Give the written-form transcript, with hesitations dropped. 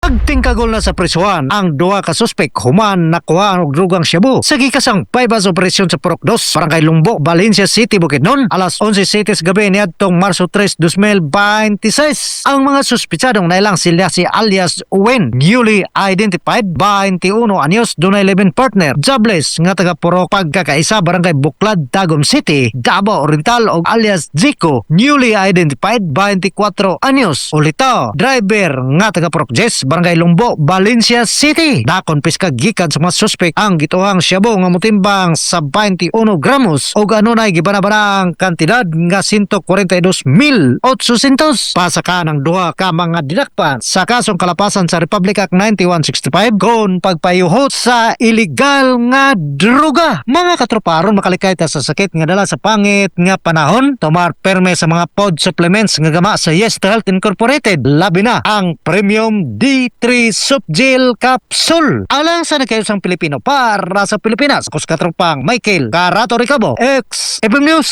Nagtingkagol na sa prisuhan ang duha ka suspek human nakuha og drugang shabu sa gikasang buy-bust operasyon sa Purok 2, Barangay Lumbo, Valencia City, Bukidnon, alas 11:07 sa gabi niadtong Marso 3, 2026. Ang mga suspetsadong nailang sila si alias Owen, newly identified, 21 anyos, dunay live-in partner, jobless nga taga Purok Pagkakaisa, Barangay Buklad, Tagum City, Davao Oriental, og alias Zico, newly identified, 24 anyos, ulitaw, driver nga taga Purok Diyes, Barangay Lumbo, Valencia City. Nakonpiska gikan sa mga suspek ang gituohang shabu nga motimbang sa 21 gramos og anunay gibanabanang kantidad nga 142,800. Pasaka ng duha ka mga dinakpan sa kasong kalapasan sa Republic Act 9165 kon pagpayuhot sa illegal nga droga. Mga katropa, aron makalikay ta sa sakit nga dala sa pangit nga panahon, tumar perme sa mga pod supplements nga gama sa Yes to Health Incorporated. Labi na ang Premium D3 Softgel Capsule. Alang sa nagkayusang Pilipino para sa Pilipinas, ako sa katropang Michael Karato Ricabo, XFM News.